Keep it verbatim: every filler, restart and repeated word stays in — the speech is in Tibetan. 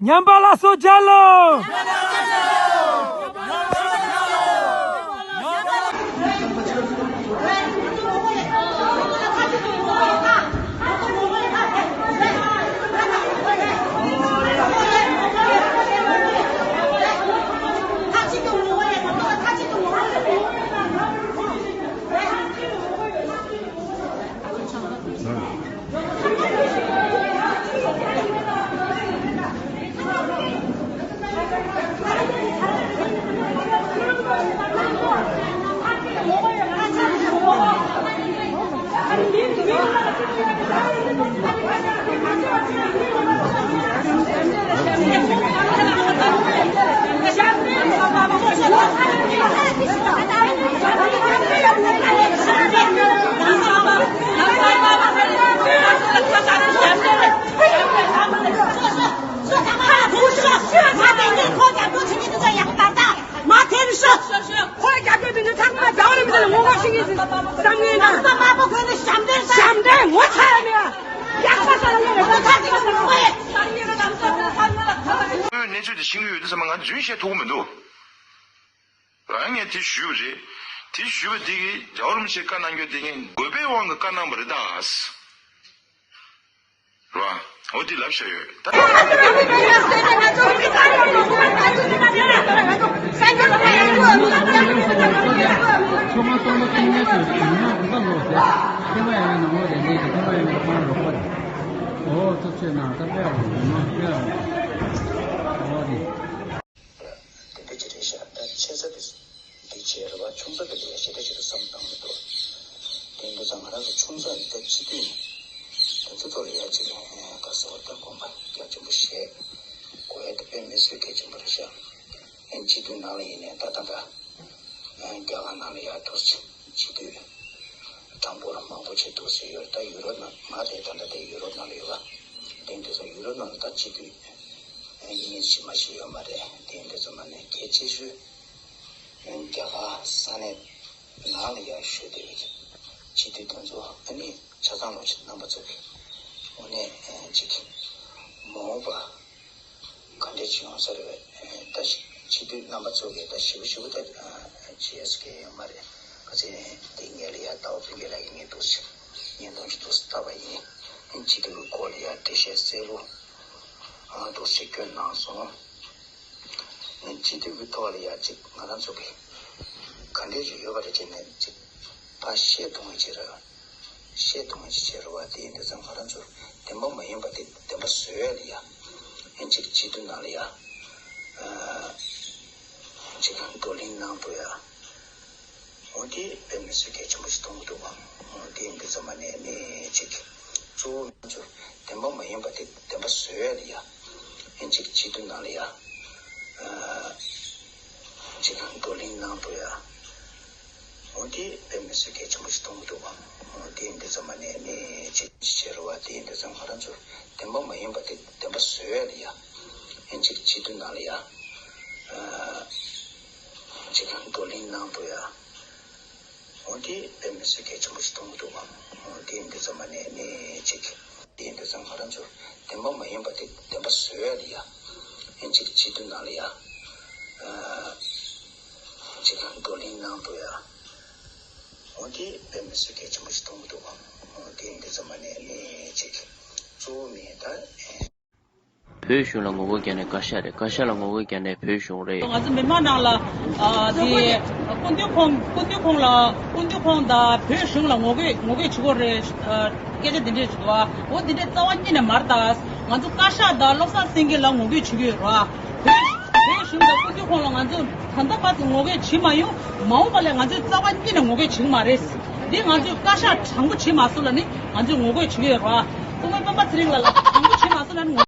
ཉམས་པ་སླར་གསོ་རྒྱལ་ལོ། གནས་ཚུལ་དེ་ཤེས་ཀྱི་ཡོད་དུས་ཙམ་པ་ང་རྫུན་བཤད་ཐུབ་ཀྱི་མི་འདུག་རང་ངས་དེ་ཞུས་པ་རེད། དེ་ཞུས་པ་དེ་གིས་རྒྱལ་བ་རིན་པོ་ཆེས་བཀའ་གནང་རྒྱུ་དེ་ངས་དགོས་པའི་དབང་གིས་བཀའ་གནང་བ་རེད་ད། རེད་བ། འོ་དེ་ལབ་བཞག་ཡོད་ད། ཚོགས་མ་གཙང་མ་ཁྲིམས་ངན་ཚོས་གཞུང་དམངས་འདུ་ཁ་ལོག་སྟེ་ཁྲིམས་ཁང་ཡང་ཡང་ནང་ལོགས་ལས་ལས་ཀྱི་ཁྲིམས་ཁང་ཡང་ཡང་ཁོང་རོགས་པ་རེད། འོ་ཐུབ་ཆེ་གནང་ད་སྤེལ་བ་རེད་མ་སྤེལ་བ་རེད། འོ་རེད། དེ་འདྲ་ཅིག་རེད་ཤག་ད་ཆེ་ས་དེ་འདི་བྱས་རེད་བ། ཆུང་ས་དེ་ལ་ཡ་ཞེ་དྲག་ཅིག་ལ་བསམ་བཏང་མི་འདུག་དེ་འདི་ཚང་ང་རང་ཚོ་ཆུང་ས་ནས་ད་སྤྱི་འཐུས་ནས་དེ་ཚོ་ཐོག་ལ་ཡ་ཅིག་ད་གསལ་བོ་ད་དགོངས་པ་རྒྱ་ཆེན་པོ་བཞེས་དགོས་ཡ་དེ་དཔེ་མི་སྲིད་གལ་ཆེན་པོ་རེད་ཤག་སྤྱི་འཐུས་ནང་ལ་ཡིན་ནའི་ད་ད་ད་རྒྱ་གར་ནང་ལ་ཡ་འདུག་སྤྱི་འཐུས་གྲངས་འབོར་མང་པོ་ཅིག་འདུག་ཟེར་ཡོད། ད་ཡུ་རོབ་ནང་ང་དེ་ད་ལྟ་དེ་ཡུ་རོབ་ནང་ལ་ཡོད་པ། དེ་འདི་ཚོ་ཡུ་རོབ་ནང་ལ་ད་སྤྱི་འཐུས་གཉིས་ཤིག་མ་ཞིག་ཡོད་མ་རེད། དེ་འདི་ཚོ་མ་ནས་གལ་ཆེ་ཤོས་རྒྱ་གར་ས་གནས་ནང་ལ་ཡར་བཞུགས་བསྡད་པའི་སྤྱི་འཐུས་དེ་ཚོ་ཨ་ནི་ཆ་ཚང་ལོ་ཆེ་རྣམ་པ་ཚོ་གི་དངོས་གནས་ཅིག་མ་འོངས་པ། ག་འདྲས་བྱུང་ཡོང་ས་རེད་པས། ད་སྤྱི་འཐུས་རྣམ་པ་ཚོ་གིས་ད་ཞིབ་པོ་ཞིབ་པོ་ད་བྱེད་ཡས་ཀྱི་ཡོད་མ་རེད། ཁ་སང་དེ་ངེད་ལ་ཡ་ཟླ་བ་ཕུན་སྐྱིད་ལགས་ཀྱིས་ངས་འདུག་ཟེར་བརྙན་ཐུང་ཞིག་འདུག་ཟེར་བལྟས་པ་ཡིན། སྤྱི་འཐུས་ཀྱི་སྐོར་ལ་ཡ་འགྲེལ་བཤད་གསལ་པོ་འདུག་ཟེར་བསྐྱོན་གནང་སོང་། སྤྱི་འཐུས་ཀྱི་ཐོག་ལ་ཡ་ཅིག་ང་རང་ཚོ་གིས་ག་འདྲས་ཅིག་ཡོད་པ་རེད་ཅེས་ནས་ཅིག་ཕར་བཤད་ཐུབ་ངེས་ཅིག་རེད། བཤད་ཐུབ་ངེས་ཅིག་བྱེད་རོགས་པ། དེ་ཡིན་དུས་ཙང་ང་རང་ཚོ་བདེན་པ་མ་ཡིན་པ་དེ་བདེན་པ་བཟོ་ཡ་ལ་ཡ། ཨེ་ཅིག་སྤྱི་འཐུས་ནང་ལ་ཡ། ཨ་ཅིག་བགྲོ་གླེང་གནང་ཐུབ་ཡ། འོ་དེ་དཔེ་མི་སྲིད་གལ་ཆེན་པོ་ཞིག་མཐོང་གི་འདུག་ག་འོ་དེ་ཡིན་དུས་ཙང་མ་ནས་ནས་ཅིག་གཙོ་བོ་ང་ཚོ་བདེན་པ་མ་ཡིན་པ་དེ་བདེན་པ་བཟོ་ཡ་ལ་ཡ། ཨེ་ཅིག་སྤྱི་འཐུས་ནང་ལ་ཡ། ཨ་ཅིག་བགྲོ་གླེང་གནང་ཐུབ་ཡ། འོ་དེ་དཔེ་མི་སྲིད་གལ་ཆེན་པོ་ཞིག་མཐོང་གི་འདུག་ག་འོ་དེ་ཡིན་དུས་ཙང་མ་ནས་ནས་ཅིག་བྱེད་རོགས་པ། དེ་ཡིན་དུས་ཙང་ང་རང་ཚོ་བདེན་པ་མ་ཡིན་པ་དེ་བདེན་པ་བཟོ་ཡ་ལ་ཡ། ཨེ་ཅིག་སྤྱི་འཐུས་ནང་ལ་ཡ། ཨ་ཅིག་བགྲོ་གླེང་གནང་ཐུབ་ཡ། འོ་དེ་དཔེ་མི་སྲིད་གལ་ཆེན་པོ་ཞིག་མཐོང་གི་འདུག་ག་འོ་དེ་ཡིན་དུས་ཙང་མ་ནས་ནས་ཅིག་དེ་ཡིན་དུས་ཙང་ང་རང་ཚོ་བདེན་པ་མ་ཡིན་པ་དེ་བདེན་པ་བཟོ་ཡ་ལ་ཡ། ཨེ་ཅིག་སྤྱི་འཐུས་ནང་ལ་ཡ། ཨ་ཅིག་བགྲོ་གླེང་གནང་ཐུབ་ཡ། འོ་དེ་དཔེ་མི་སྲིད་གལ་ཆེན་པོ་ཞིག་མཐོང་གི་འདུག་ག་འོ་དེ་ཡིན་དུས་ཙང་མ་ནས་ནས་ཅིག་གཙོ་བོ་མེད་ད། བོད་གཞུང་ལ་ངོ་རྒོལ་རྒྱག་ནས་བཀའ་ཤག་རེད། བཀའ་ཤག་ལ་ངོ་རྒོལ་རྒྱག་ནས་བོད་གཞུང་རེད། ང་ཚོ་མི་མང་ནང་ལ་ཨ་དེ་སྐུ་མདུན་ཁོང་སྐུ་མདུན་ཁོང་ལ་སྐུ་མདུན་ཁོང་དང་བོད་གཞུང་ལ་ངོ་རྒོལ་ངོ་རྒོལ་བྱེད་དགོས་རེད། ཨ་སྐད་ཆ་དེ་འདྲས་བྱེད་དགོས། འོ་དེ་འདྲས་རྩ་བ་ཉིད་ནས་མ་རེད་ད། ང་ཚོ་བཀའ་ཤག་དང་བློ་བཟང་སེང་གེ་ལ་ངོ་རྒོལ་བྱེད་ཀྱི་ཡོད་རེད། བོད་བོད་གཞུང་དང་སྐུ་མདུན་ཁོང་ལ་ང་ཚོ་ད་ལྟ་བར་དུ་ངོ་རྒོལ་བྱེད་མ་ཡོང་། མ་འོངས་པ་ལ་ང་ཚོས་རྩ་བ་ཉིད་ནས་ངོ་རྒོལ་བྱེད་ཀྱི་མ་རེད། འདི་ང་ཚོས་བཀའ་ཤག་དྲང་པོ་བྱེད་མ་སོང་ལབ་ནི་ང་ཚོས་ངོ་རྒོལ་བྱེད་ཀྱི་ཡོད་རེད། སྐུ་ངོ་སྤེན་པ་ཚེ་རིང་ལགས་ལ་དྲང་པོ་བྱེད་མ་སོང་ལབ་ནི་ངོ